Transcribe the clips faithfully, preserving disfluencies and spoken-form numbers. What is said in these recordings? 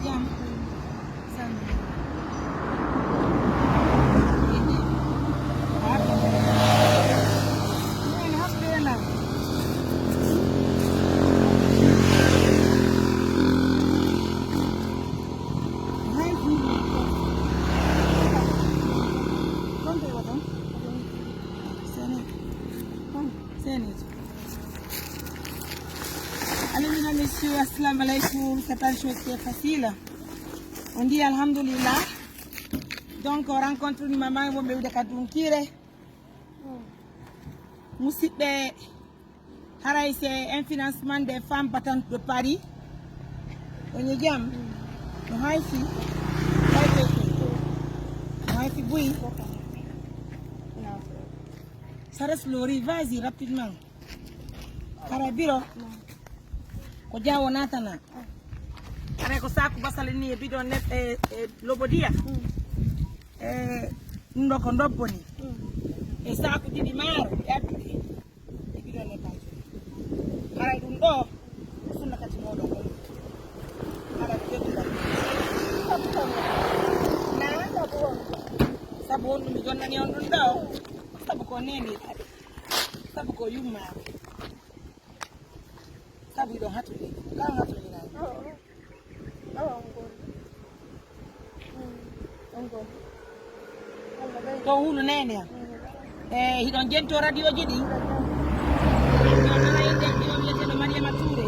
Jam. Sani. Ede. Ade. Nene, hasbe na. Hay fi. Konte wadan. Sene. Kon. Sene. Allô, mesdames, messieurs, assalamu alaikum. C'est pas une chose qui est facile. On dit alhamdulillah. Donc, on rencontre une maman, on veut de Kadunkire. Musiɓɓe, haray c'est un financement des femmes battantes de Paris. On est jam. No hay fi. No hay fi buy. Ça reste Lori, vas-y rapidement. Haray biro. Ko jawo natana. Haray ko saku basale ni e bidon ne e, e lobodiya. E ɗum ɗo ko ndobbo ni. E saku ɗiɗi maaro e addude. E bidon ne kay. Haray ɗum ɗo ko sunna kati moɗon ko. Haray ko jogi kati. Sabu on. Na sabu on. Sabu on ɗum mi jonnani on ɗum ɗo. Sabu ko neni kadi. Sabu ko yummaare. Sabu hiɗon hattori, kan hattori nayi. Oo. Oo, on goonɗi. Mm, on goonɗi. Allah ɓeydu. To hulu nene am. Mm. E hiɗon jento radioji ɗi. Ana e nder ɗiɗo wiyeteeɗo Mariama Touré.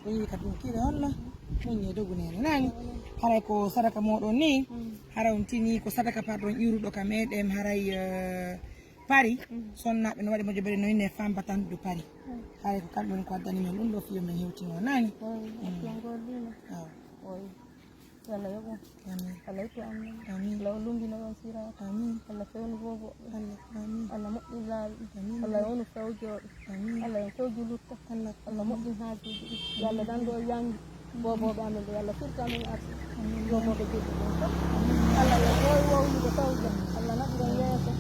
Ɗum wi'i ka ɗum kiɗe holla. Ɗum e dogu nene nani. Haray ko sadaka moɗon ni. Haray on tini ko sadaka pardon ƴuruɗo ka meɗen haray, eh, Paris. Sonnaaɓe no waɗi moƴƴo ɓeɗe no inne femme battante de Paris. Haray ko kamɓe woni ko addani men ɗum ɗo fiyo men hewtino nani. Awa. Yo Allah yoɓ on. Amin. Allah ittu amin. Amin. Allah o lumbino on siraat. Amin. Allah fewnu bobo. Allah. Amin. Allah moƴƴin laawi. Amin. Allah wonu fewjooɓe. Amin. Allah en fewju lutta. Allah. Allah moƴƴin haajuuji ɗi. Yo Allah dan ɗo yangi. Boboɓe amen ɓe Allah firtu amin arsi. Amin. Jomoɓe joggi ɗum fof. Allah yo ɓooy wowlude fewja. Allah naɓiren yeeso.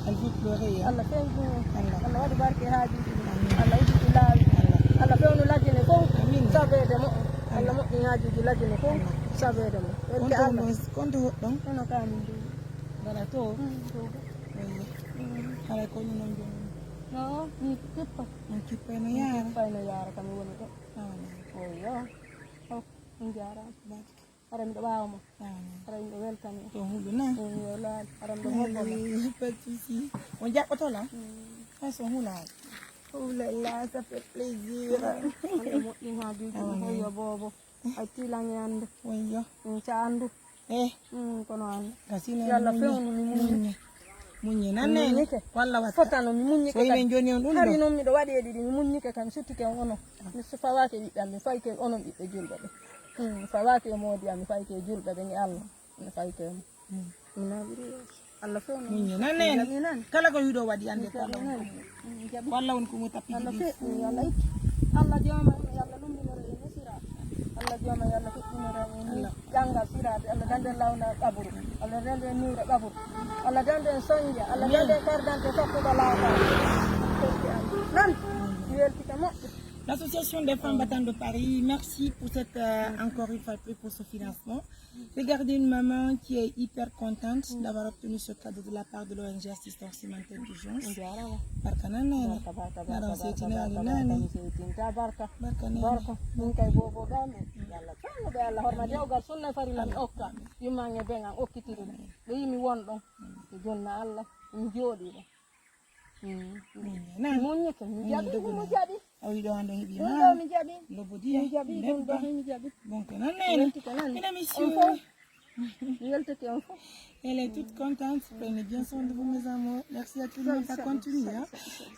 Allah fewju on. Allah. Allah waɗi barke haajuuji ɗi. Amin. Allah udditi laawi. Allah. Allah fewnu lajjene fof. Amin. Sabeede mo. Allah moƴƴin haajuuji lajjene fof. Amin. Sabeede mo. Welke Allah. Konto woɗɗon? Eno ka min ɗo. Mbaɗa to? Mm, to. Eyi. Mm. Haray ko ni non jooni? No, mi kippa. Mi kippa no yaara? Mi kippa no yaara, kam mi woni ɗo. Awa. Eyi, yo. Oh, on jaaraama. Barke. Hara miɗo ɓaawo ma. Awa. Hara miɗo weltani. To huɗo na? Eyi, yo laal. Hara miɗo hobbo ma. Eyi, pas de souci. On jaɓɓoto la? Mm. Hay so hulaali. Oh là là, ça fait plaisir. Hande moƴƴin haajuuji ɗi, hoyo boobo. Ay tiilan e annde. Wayyo. Mm, ca anndu. Eh. Mm, kono annde. Gasino. Yo Allah fewnu mi muññi. Muññe. Muññe nan nene. Muññike. Walla watta. Fotano mi muññike. So enen joni on ɗum hari ɗo. Noon miɗo waɗi e ɗiɗi, mi muññike kam, suttike on onon. Mi fawaake ɓiɓɓe am, mi fayke onon ɓiɓɓe julɓe ɓe. Mm, mi fawaake e moodi am, mi fayke e julɓe ɓe, ni Allah. Mi fayke e mo. Mm. Mi naɓiri yeeso. Allah fewnu. Muññe nan nene. Kala ko yuɗo waɗi annde ko Allah. Ko Allah woni ko mo tappi. Allah fe-, yo Allah itti. Allah jooma, yo Allah lumbinoro en sira. Allah jooma, yo Allah feƴƴinoro en janngal siraaɓe. Allah dande lawna qabru. Allah dande en nuura qabru. Allah dande en sonja. Allah dande en kardante fattuɗo laafa. Nan, mi weltike moƴƴo. L'association des femmes battantes de Paris, merci pour cette, euh, encore une fois, pour ce financement. Regardez une maman qui est hyper contente d'avoir obtenu ce cadeau de la part de l'O N G Assistance Humanitaire d'Urgence. Njaaraama. Barka nan nene. Barka, barka, barka, barka, barka. Barka. Mi seytinta barka. Barka nene. Barka. Min kay bobo gami. Yalla tanno ɓe Allah horma dewgal sunna farilla mi okka. Yummange ben an okkitiri ɗum. Ɓe yimi won ɗon. Mi jonna Allah. Mi jooɗi ɗon. Mm. Muññe, na? Muññike, mi jaɓi, ɗum mi jaɓi. A wiɗo hande heɓi ɗum ɗo mi jaɓi. Lobo diya, mi jaɓi ɗum ɗo, mi jaɓi. Bon, que nan nene. Weltike nan. Une émission. On fof. Mi weltike on fof. Elle est toute contente. Prenez bien soin de vous, mes amours. Merci à tout le monde. Ça continue, hein.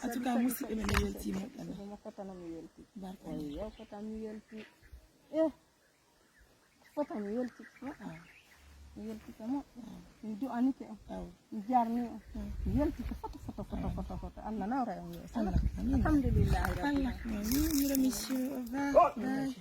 En tout cas, musidɓe men, mi welti moƴƴa. Mo fotano mi welti. Barka. Eyi, yo fotano mi welti. Eh. Fota mi weltike moƴƴa. Mi weltike moƴƴa. Mi du'anike on. Mi jarni on. Mi weltike foto, foto, foto, foto, foto. Allah nawra en yeeso. Allah, amin. Alhamdulillahi rabbil alamin. Allah, amin. Au revoir. Bye.